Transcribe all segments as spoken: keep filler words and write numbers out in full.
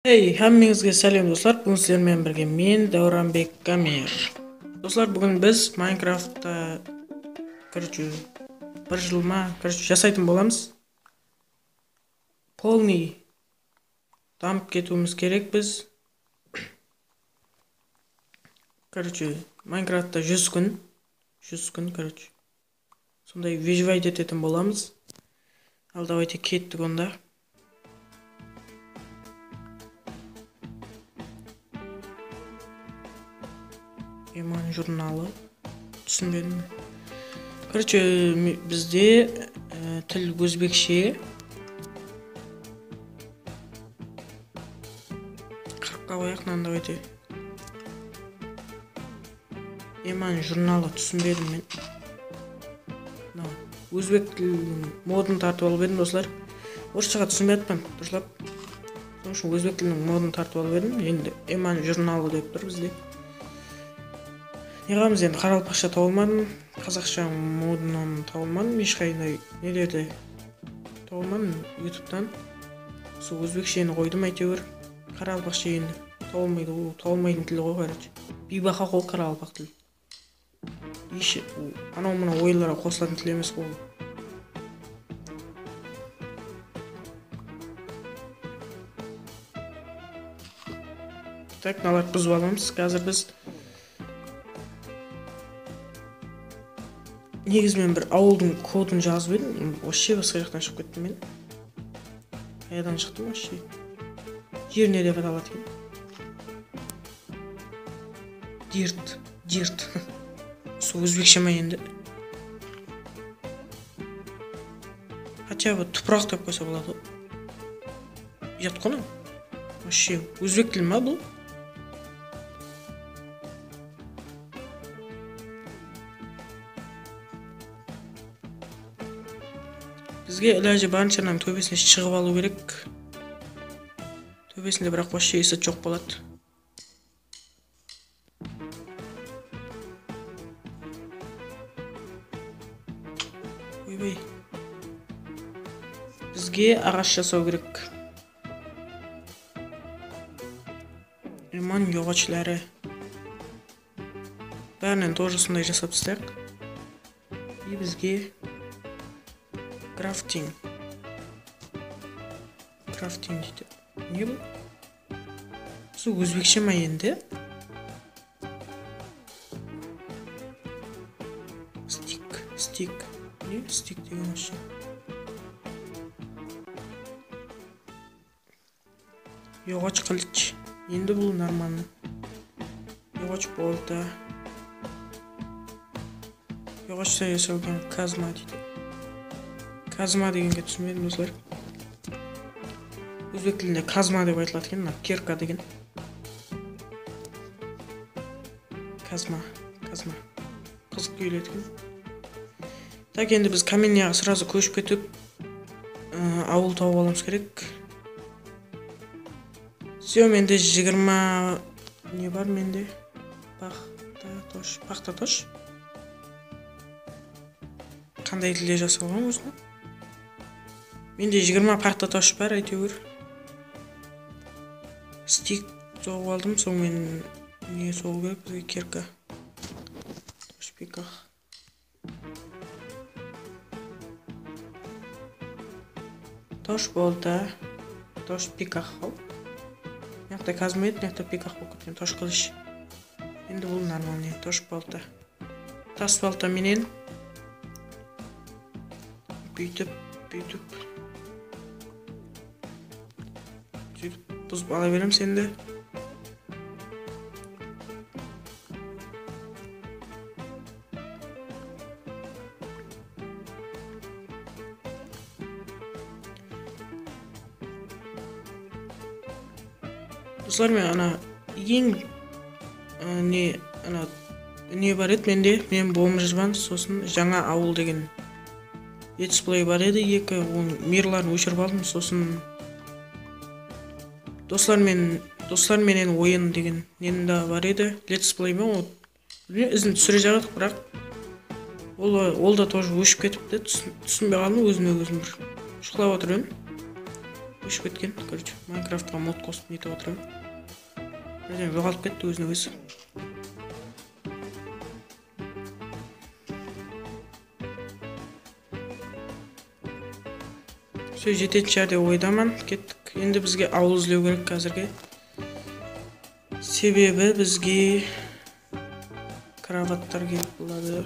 Hey, hámmeńizge sálem, doslar. Búgin sizler menen birge men, Dáwranbek Gamer. Doslar, búgin biz Minecraftta, короче, bir jıl ma, короче, jasaytın bolamız. Полный damıp ketiwimiz kerek biz. Короче, Minecraftta júz kún, júz kún, короче. Sonday выживать etetin bolamız. Al, давайте, kettik onda. Eman jurnalı. Túsinbedim. Короче, me-, bizde, e, til ózbekshe. Qırıqqa qoyaq, mınanı, давайте. Eman jurnalı, túsinbedim men. Mına, ózbek tiliniń modın tartıp alıp edim, doslar. Orısshaǵa túsinbey atpan, durıslap. Sonıń ushın ózbek tiliniń modın tartıp alıp edim. Endi Eman jurnalı dep tur bizde. Ne qılamız endi, qaraqalpaqsha taba almadım, qazaqsha modın taba almadım, hesh qanday nelerde taba almadım YouTube'tan. Sol ózbeksheni qoydım, áytewir. Qaraqalpaqsha endi taba almaydı, ol taba almaytın til ǵoy, короче. Biybaha ǵoy qaraqalpaq til. Ishi, anaw mınaw oyınlarǵa qosılatın til emes ǵoy ol. Tak, mınalardı buzıp alamız. Házir biz, negizi, men bir awıldıń kodın jazıp edim, вообще basqa jaqtan shıǵıp kettim men. Qayadan shıqtım вообще? Jer ne dep ataladı eken? Dirt, dirt. Usı ózbekshe ma endi? Хотя бы tupıraq dep qoysa boladı ǵoy. Uyat ǵoy mınaw. Вообще, ózbek tili ma bul? Bizge ilajı barınsha mınanıń tóbesine shıǵıp alıw kerek. Tóbesinde, biraq, вообще esi joq boladı. Oybay. Bizge aǵash jasaw kerek. Eman yoǵachları. Bárinen тоже usınday jasap taslayıq. И bizge crafting. Crafting deydi. Ne bul? Usı ózbekshe ma endi? Stik, stik. Ne stik degen usı? Yoǵach qılısh. Endi bul normalno. Yoǵach bolta. Yoǵachtan jasalǵan kazma deydi. Kazma degenge túsinbedim, doslar. Ózbek tilinde kazma dep aytıladı eken, mına kerka degen. Kazma, kazma. Qızıq túyiledi eken. Tak, endi biz Kamenyaǵa srazı kóship ketip, ı, awıl tawıp alıwımız kerek. Всё, mende jigirma ne bar mende? Paxta tosh, paxta tosh. Qanday tilde jasalǵan ózine? Mende jigirma paxta tosh bar, áytewir. Stik soǵıp aldım, soń men ne soǵıw kerek bizge, kerka. Tosh pikah. Tosh bolta, tosh pikah. Mıyaqta kazma edi, mıyaqta pikah bolıp ketken, tosh qılısh. Endi bul normalnıy, tosh bolta. Tas balta menen búytip, búytip, sóytip buzıp ala beremiz endi. Doslar, men ana eń, ı, ne, ana, ne bar edi mende, men bomjman, sosın Jańa awıl degen letspley bar edi, eki, onıń mirların óshirip aldım, sosın doslar men, doslar menen oyın degen neni da bar edi, letspley me, o Bilmeymen, izin túsire jaratıq, biraq ol, ol da тоже óship ketipti. Tús-, túsinbey qaldım, ózime ózim bir juqlap otır edim. Óship ketken, короче, Minecraftqa mod qosıp netip atırman. Birden joǵalıp ketti ózine ózi. Sol jetetinshi shár dep oydaman, kettik. Endi bizge awıl izlew kerek házirge. Sebebi bizge krovatlar kerek boladı.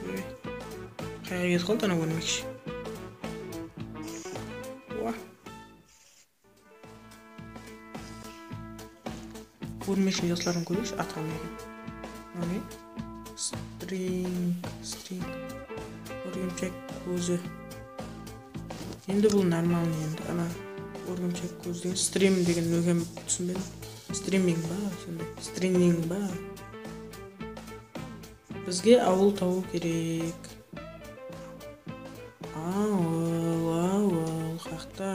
Oy. Qayǵa ketip qaldı, ana, órmekshi. Oa. Órmekshi jasların kóreyikshi, atqan eken. Mine. String, string. Órgimshek kózi. Endi bul normalnıy endi. Ana, órgimshek kózi degen, string degen ne eken túsinbedim. Streaming ba, sonday. Streaming ba. Bizge awıl tabıw kerek. Awıl, awıl, qaqta.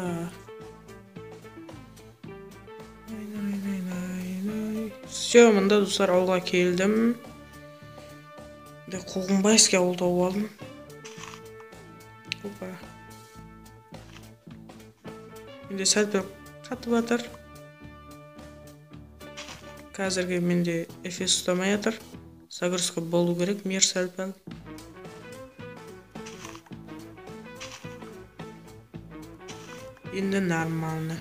Ay, ay, ay, ay, ay. Всё, mında, dostlar, awılǵa keldim. Mında Quwqımbayskiy awıl tawıp aldım. Opa. Mende sál-pál qatıp atır. Házirge mende F S ustamay atır. Загрузка bolıw kerek, mir sál-pál. Endi normalno.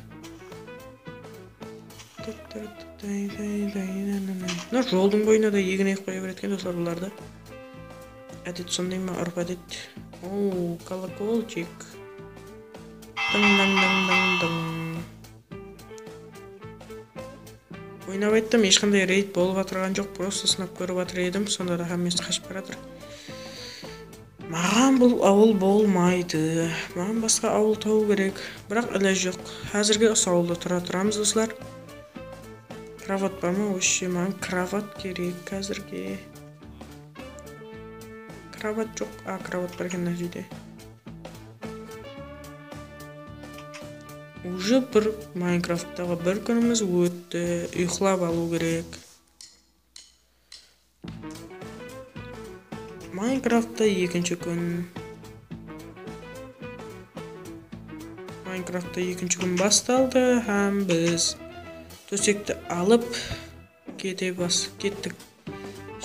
Mına joldıń boyına da egin egip qoya beredi eken, dostlar, bulardı. Ádet sonday ma, úrp-ádet? Oo, kolokolchik. Dıń, dıń, dıń, dıń, dıń. Oynap ayttım, hesh qanday reyd bolıp atırǵan joq, prosto sınap kórip atır edim, sonda da hámmesi qashıp baratır. Maǵan bul awıl bolmaydı. Maǵan basqa awıl tabıw kerek. Biraq ilaj joq. Házirge usı awılda tura turamız, dostlar. Krovat bar ma? Вообще, maǵan krovat kerek házirge. Krovat joq. A, krovat bar eken mına jerde. Уже bir Minecrafttaǵı bir kúnimiz ótti. Uyqılap alıw kerek. Minecraftta ekinshi kún. Minecraftta ekinshi kún bastaldı hám biz tósekti alıp kete bas-, kettik.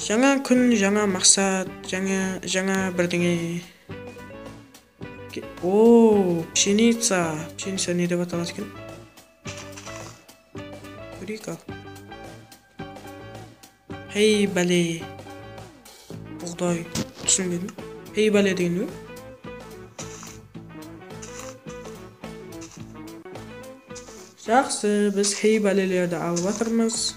Jańa kún, jańa maqsat, jańa, jańa birdeńe. Ke-, o, pshenitsa. Pshenitsa ne dep ataladı eken? Kóreyik al. Hey, bále. Buǵday. Túsinbedim. Hey, bále degen ne? Jaqsı, biz hey, bálelerdi alıp atırmız.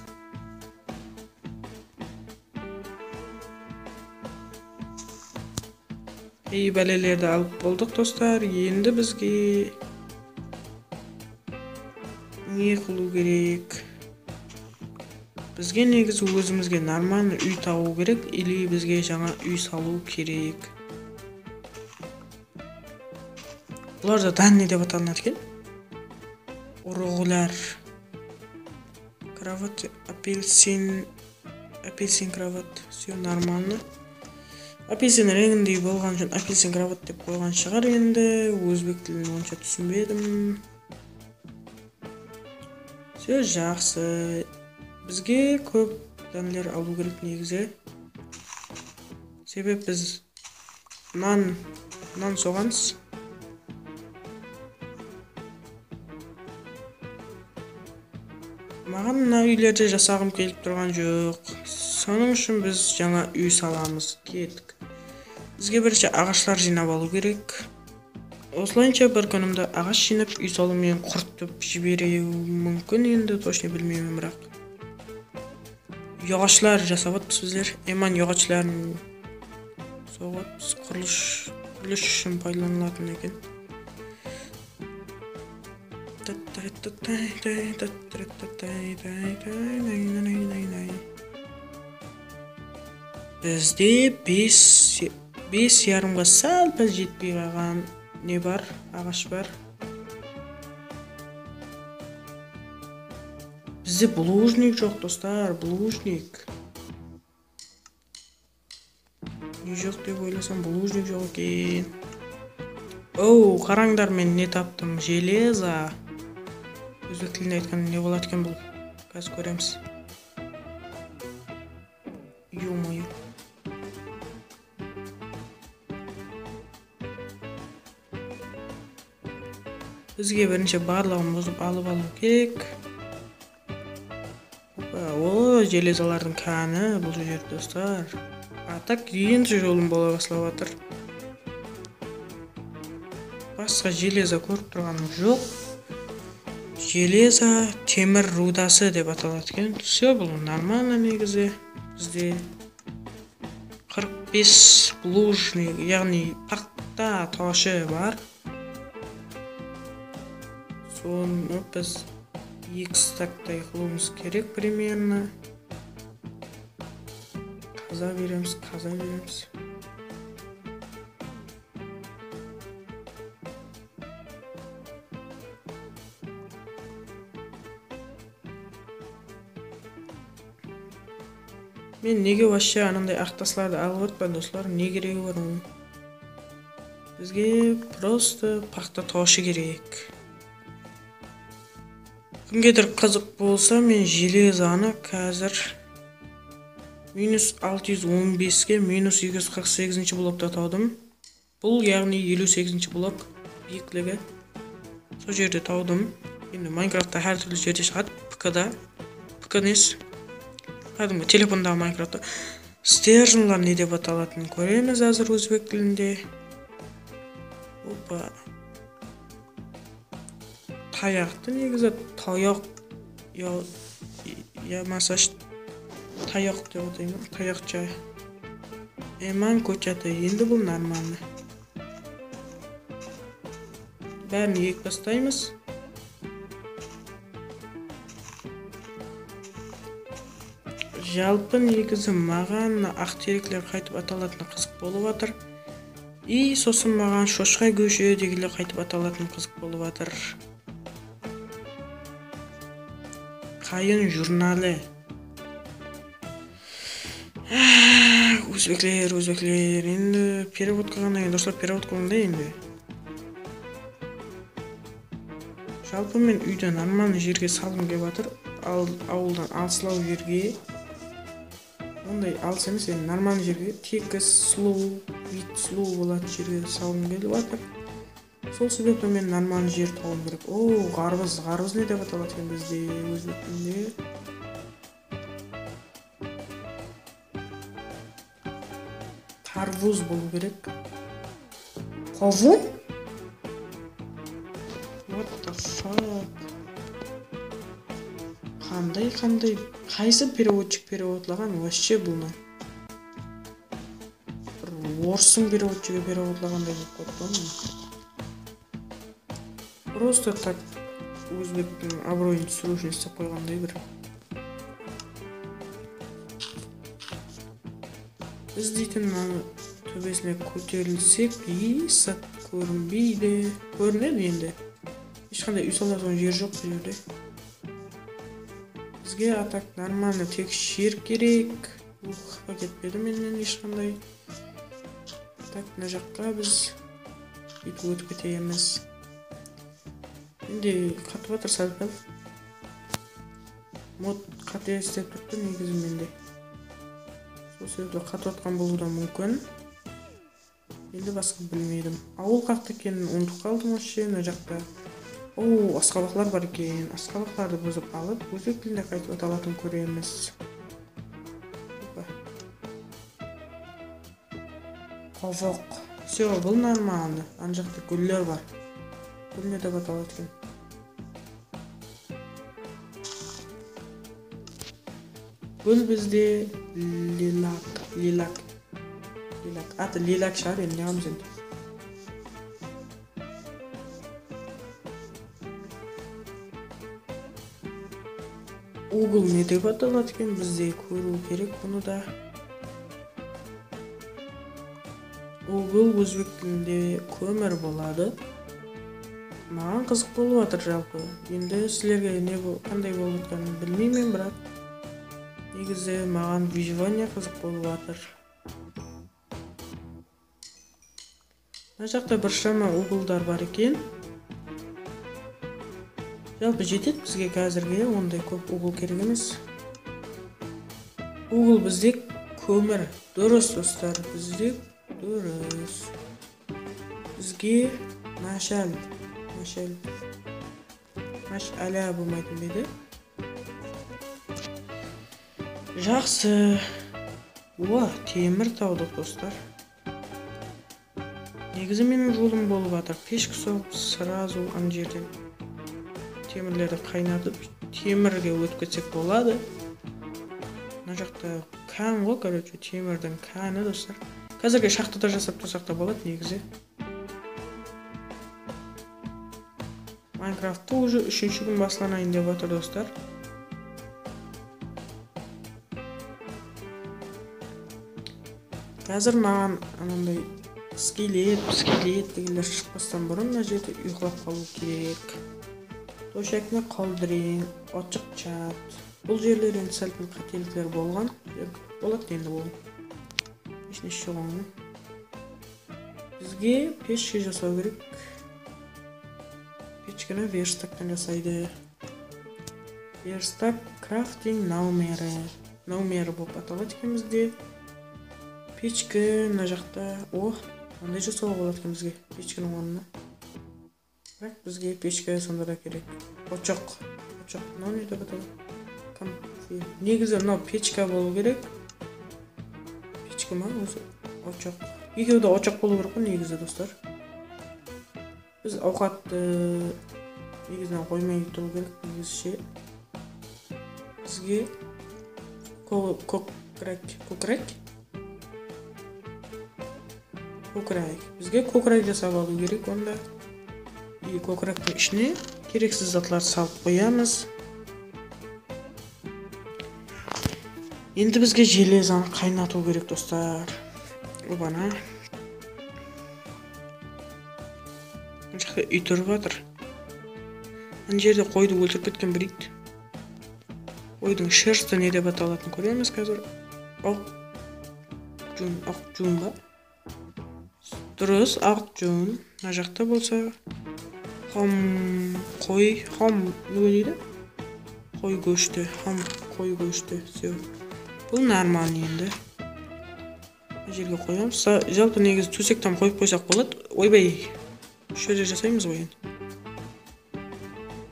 Hey, bálelerdi alıp boldıq, dostlar. Endi bizge ne qılıw kerek? Bizge negizi ózimizge normalnıy úy tabıw kerek, ili bizge jańa úy salıw kerek. Bular da danniy dep atalınatı eken. Urıǵlar. Krovat, apelsin, apelsin krovat. Всё нормально. Apelsin reńindey bolǵanı ushın apelsin krovat dep qoyǵan shıǵar endi. Ózbek tilin onsha túsinbedim. Всё jaqsı. Bizge kóp dánler alıw kerek negizi. Sebebi biz nan, nan soǵamız. Maǵan mına úylerde jasaǵım kelip turǵan joq. Sonıń ushın biz jańa úy salamız. Kettik. Bizge birinshi aǵashlar jıynap alıw kerek. Osılayınsha bir kúnimdi aǵash jıynap úy salıw menen qurıtıp jiberiwim múmkin, endi точно bilmeymen, biraq. Yoǵashlar jasap atpız bizler. Eman yoǵashların soǵıp atpız. Qurılıs, qurılıs ushın paydalanılatın eken. Bizde bes, bes yarımǵa sál-pál jetpey qalǵan ne bar? Aǵash bar. Bizde булыжник joq, dostlar, булыжник. Ne joq dep oylasam, булыжник joq eken. Ow, qarańlar, men ne taptım? Jeleza. Ózbek tilinde aytqanda ne boladı eken bul? Házir kóremiz. Ё-моё. Bizge birinshi barlıǵın buzıp alıp alıw kerek. Opa, o, jelezalardıń káni bul jer, dostlar. A tak, ekinshi jolım bola baslap atır. Basqa jeleza kórip turǵanım joq. Jeleza, temir rudası dep ataladı eken. Всё, bul нормально negizi. Bizde qırq bes блужный, yaǵnıy paxta tawıshı bar. Sonı biz eki staktay qılıwımız kerek примерно. Qaza beremiz, qaza beremiz. Men nege вообще ananday aq taslardı alıp atpan, dostlar? Ne keregi bar onıń? Bizge просто paxta tawıshı kerek. Kimgedur qızıq bolsa, men jelezanı házir minus altı júz on beske minus eki júz qırq segizinshi blokta tawdım. Bul, yaǵnıy, eliw segizinshi blok biyikligi. Sol jerde tawdım. Endi Minecraftta hár túrli jerde shıǵadı. P K da. P K nes? Kádimgi telefondaǵı Minecraftta. Стерженьlar ne dep atalatının kóremiz házir ózbek tilinde. Opa. Tayaqtı negizi tayaq, ya, yamasa sh-, tayaq dep atayman, tayaqsha. Eman kochata, endi bul нормально. Bárin egip tastaymız. Jalpı negizi maǵan aq terekler qaytıp atalatıны qızıq bolıp atır. I sosın maǵan shoshqa góshi degiler qaytıp atalatıны qızıq bolıp atır. Qayın jurnalı. Ózbekler, ózbekler. Endi перевод qılǵannan keyin, dostlar, перевод qılıń da endi. Jalpı men úydi нормальный jerge salǵım kelip atır. Al-, awıldan alslaw jerge. Onday alıs emes, endi нормальный jerge, tekis, sulıw, vid sulıw bolatuǵın jerge salǵım kelip atır. Sol sebepli men нормальный jer tabıwım kerek. O, ǵarbız, ǵarbız ne dep ataladı eken bizde, ózbek tilinde? Tarvuz bolıw kerek. Qawın? What the fuck? Qanday, qanday, qaysı переводчик переводlaǵan вообще bunı? Bir orıstıń переводчиги переводlaǵanday bolıp qoyıptı ǵoy. Просто так ózbektiń abıroyın túsiriw ushın islep qoyǵanday bir. Biz deytin mınanıń tóbesine kóterilsek, hesh zat kórinbeydi. Kórinedi endi. Hesh qanday úy salatuǵın jer joq bul jerde. Bizge, a tak, нормально tek jer kerek. Bul qapa ketpedi mennen hesh qanday. Tak, mına jaqqa biz úytip ótip ketemiz. Endi qatıp atır sál-pál. Mod qáte islep turıptı negizi mende. Sol sebepli qatıp atqan bolıwı da múmkin. Endi basqa bilmeydim. Awıl qaqta ekenin umıtıp qaldım вообще mına jaqta. O, asqabaqlar bar eken. Asqabaqlardı buzıp alıp, ózbek tilinde qaytıp atalatın kóremiz. Opa. Qovoq. Всё, bul нормально. Ana jaqta gúller bar. Gúl ne dep ataladı eken? Gúl bizde lilak, lilak. Lilak. Atı lilak shıǵar, endi ne qılamız endi? Ugl ne dep ataladı eken? Bizde kóriw kerek bunı da. Ugl ózbek tilinde kómir boladı. Maǵan qızıq bolıp atır jalpı. Endi sizlerge ne bo-, qanday bolıp atqanın bilmeymen, biraq negizi maǵan выживание qızıq bolıp atır. Mına jaqta bir shama ugldar bar eken. Jalpı jetedi bizge házirge, onday kóp ugl kerek emes. Ugl bizde kómir. Durıs, dostlar, bizde durıs. Bizge mashal, mashal, mashal bolmaydı edi. Jaqsı. O, temir tawdıq, dostlar. Negizi meniń jolım bolıp atır. Peshka soǵıp, srazu ana jerden temirlerdi qaynatıp, temirge ótip ketsek boladı. Mına jaqta kán ǵoy, koroche, temirdiń káni, dostlar. Házirge shaxtada jasap tursaq ta boladı, negizi. Minecraftta уже úshinshi kún baslanayın dep atır, dostlar. Házir maǵan ananday skelet, skelet degenler shıqpastan burın mına jerde uyıqlap qalıw kerek. Tóshekti qaldırıń, ochiq chat. Bul jerler endi sál-pál qátelikler bolǵan. Boladı endi ol. Hesh nárse joq onıń. Bizge peshke jasaw kerek. Peshkini verstaktan jasaydı. Verstak crafting nomeri. Nomeri bolıp ataladı eken bizde. Peshki mına jaqta. Oh, mınday jasawǵa boladı eken bizge peshkiniń ornına. Biraq bizge pechka sonda da kerek. Ochoq. Ochoq. Mınaw ne dep ataladı? Kom-, negizi mınaw pechka bolıw kerek. Pechka ma ózi? Ochoq. Ekewi de ochoq bolıw kerek ǵoy negizi, dostlar. Biz awqattı negizinen qoymay turıw kerek, negizishe. Bizge ko-, kókirak, kókirak. Kókirak. Bizge kókirak jasap alıw kerek onda. I kókiraktıń ishine kereksiz zatlardı salıp qoyamız. Endi bizge jelezanı qaynatıw kerek, dostlar. Obana. Mına jaqta úy turıp atır. Mına jerde qoydı óltirip ketken bir iyt. Qoydıń shersti ne dep atalatının kóremiz házir. Aq jun, aq jun ba? Durıs, aq jun. Mına jaqta bolsa ham qoy, ham ne deydi? Qoy góshti, ham qoy góshti. Всё. Bul normal endi. Mına jerge qoyamız. Sa-, jalpı negizi tósekten qoyıp qoysaq boladı. Oybay. Usı jerde jasaymız ǵoy endi.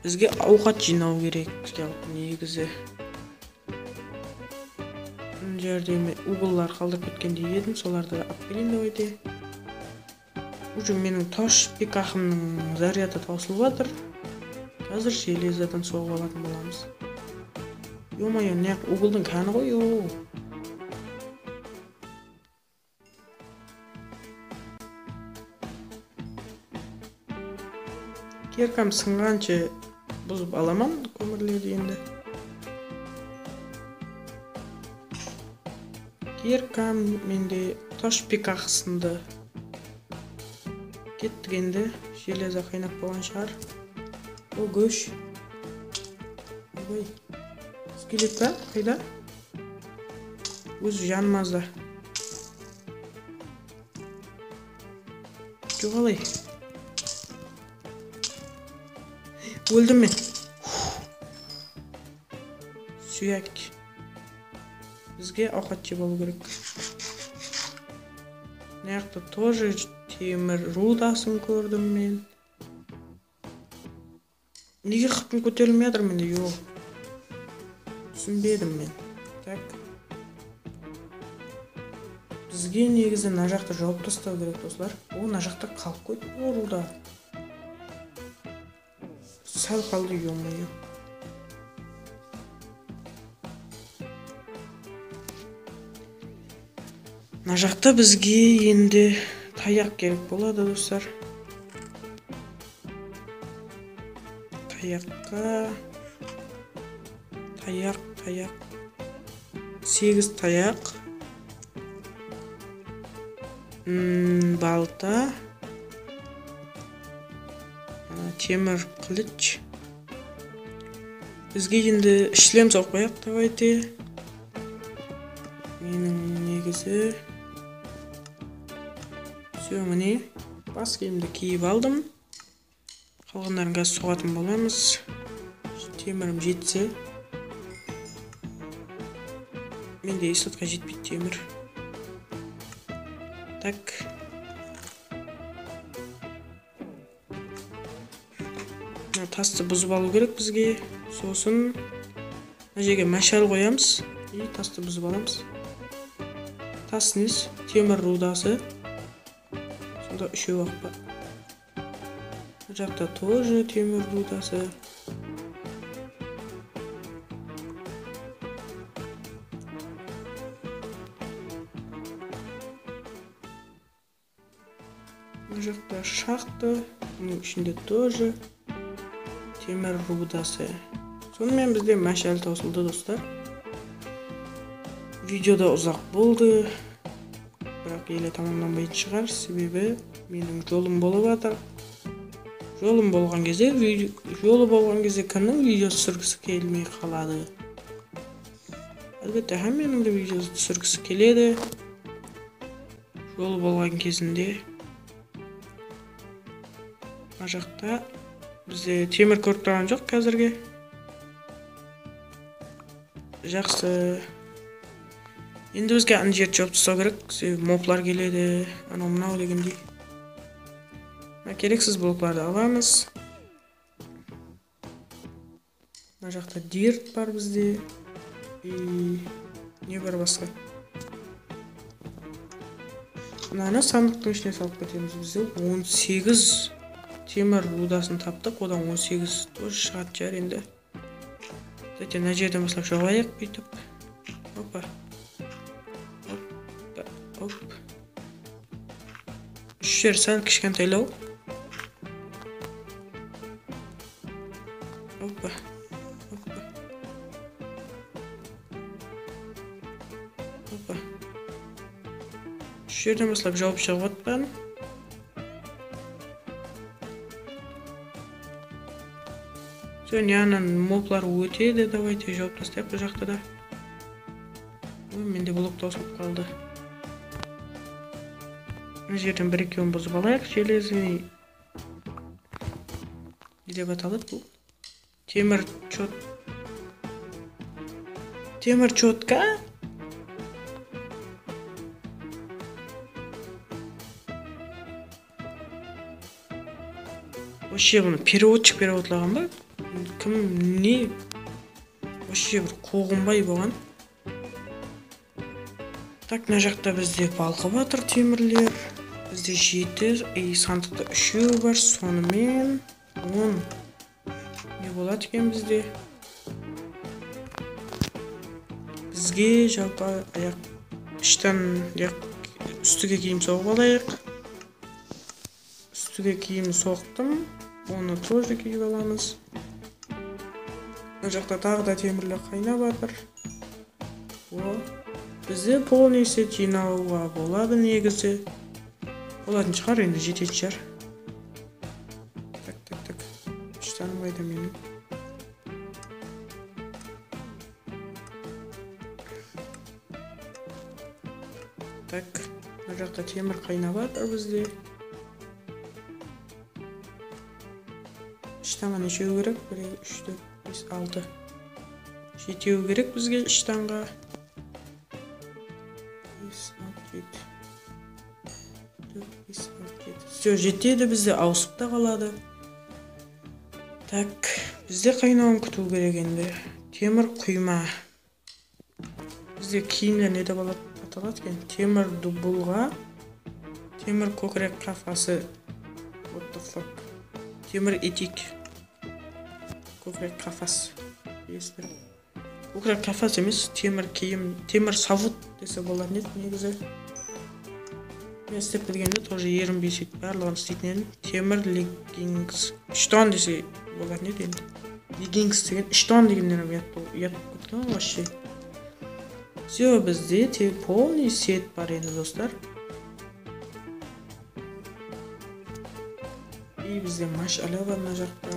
Bizge awqat jıynaw kerek, jalpı negizi. Mına jerde men ugllar qaldırıp ketkendey edim, solardı alıp keleyin, давайте. Уже meniń tosh pekaxımnıń zaryadı tawsılıp atır. Házir jelezadan soǵıp alatın bolamız. Yo-moyo, ne ugldıń káni ǵoy, o. Kerkam sınǵansha buzıp alaman kómirlerdi endi. Kerkam mende tosh pekax sındı. Kettik endi. Jeleza qaynap bolǵan shıǵar. O gósh. Oybay. Skelet pa? Qayda? Ózi janmazda. Joǵalay. Óldim men. Súyak. Bizge awqat jep alıw kerek. Mına jaqta тоже temir rudasın kórdim men. Nege qıptım kóterilmey atır mende, yoq. Túsinbedim men. Tak. Bizge negizi mına jaqtı jawıp taslaw kerek, dostlar. O, mına jaqta qalıp qoydı, o, ruda. Sál qaldı, yo-moyo. Mına jaqta bizge endi tayaq kerek boladı, dostlar. Tayaqqa. Tayaq, tayaq. Segiz tayaq. Hmm, balta. Ana, temir qılısh. Bizge endi shlem salıp qoyaq, давайте. Meniń negizi. Всё, mine. Bas kiyimdi kiyip aldım. Qalǵanların házir soǵatın bolamız. Temirim jetse. Mende islatqa jetpeydi temir. Tak. Mına tastı buzıp alıw kerek bizge. Sosın mına jerge mashal qoyamız. И tastı buzıp alamız. Tas nesi? Temir rudası. Sonda úshewi-aq pa? Bul jaqta тоже temir rudası. Bul jaqta shaxta, bunıń ishinde тоже temir rudası. Sonımen bizde mashal tawsıldı, dostlar. Video da uzaq boldı. Biraq ele tamamlanbaytın shıǵar, sebebi meniń jolım bolıp atır. Jolım bolǵan gezde, vide-, jolı bolǵan gezde kimniń video túsirgisi kelmey qaladı? Álbette, hámmeniń de videosı túsirgisi keledi. Jolı bolǵan gezinde. Mına jaqta bizde temir kórip turǵan joq házirge. Jaqsı. Endi bizge ana jerdi jawıp taslaw kerek, sebebi moblar keledi, anaw-mınaw degendey. Mına kereksiz bloklardı alamız. Mına jaqta dirt bar bizde. И ne bar basqa? Mınanı sandıqtıń ishine salıp ketemiz. Bizde on segiz temir rudasın taptıq, odan on segiz тоже shıǵadı shıǵar endi. Давайте mına jerden baslap jawayıq búytip. Opa. Opa, op. Úsh jer sál kishkentaylaw. Opa. Opa. Opa. Úsh jerden baslap jawıp shıǵıp atırman. Soń yanınan moblar ótedi, давайте jawıp taslayıq bul jaqta da. Oy, mende blok tawsılıp qaldı. Mına jerden bir-ekewin buzıp alayıq, железный. Ne dep ataladı bul? Temir chot-, temir chotka? Вообще bunı переводчик переводlaǵan ba? Kim, ne? Вообще bir quwǵınbay bolǵan. Tak, mına jaqta bizde balqıp atır temirler. Bizde jeti, e, sandıqta úshew bar, sonımen on. Ne boladı eken bizde? Bizge jalpa ayaq, ishtan, yaq, ústige kiyim soǵıp alayıq. Ústige kiyim soqtım. Onı тоже kiyip alamız. Mına jaqta taǵı da temirler qaynap atır. O, bizde полный set jıynawǵa boladı negizi. Bolatın shıǵar endi, jetetin shıǵar. Tak, tak, tak. Ishtanım qayda meniń? Tak, mına jaqta temir qaynap atır bizde. Ishtanǵa neshew kerek? Bir, úsh, tórt, bes, altı. Jetew kerek bizge ishtanǵa. Bes, altı, jeti. Tórt, bes, altı, jeti. Всё, jetedi, bizde awısıp ta qaladı. Tak, bizde qaynawın kútiw kerek endi. Temir quyma. Bizde kiyimler ne dep ala-, ataladı eken? Temir dubılǵa, temir kókirek qafası. What the fuck? Temir etik. Kókirek qafas. Estir. Kókirek qafas emes, temir kiyim, temir savut dese boladı edi negizi. Men islep bilgende тоже erinbey sóytip barlıǵın isleytin edim. Temir leggings. Shton dese boladı edi endi. Leggings degen, shton degennen ham uyat bol-, uyat bolıp ketti ǵoy вообще. Всё, bizde te-, полный set bar endi, dostlar. И bizde mash'ala bar mına jaqta.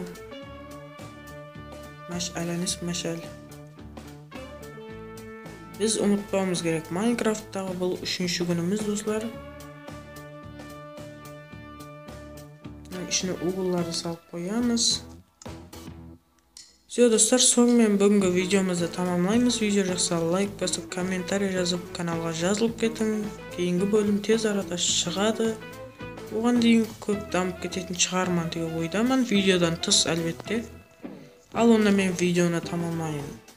Mash'ala emes, mash'al. Biz umıtpawımız kerek, Minecrafttaǵı bul úshinshi kúnimiz, dostlar. ishine ugollardı salıp qoyamız. Все, dostlar, sonıń menen búgingi videomızdı tamamlaymız. Video jaqsa, layk basıp, kommentariy jazıp, kanalǵa jazılıp ketiń. Keyingi bólim tez arada shıǵadı. Oǵan deyin kóp damıp ketetin shıǵarman degen oydaman, videodan tıs, álbette. Al, onda men videonı tamamlayın.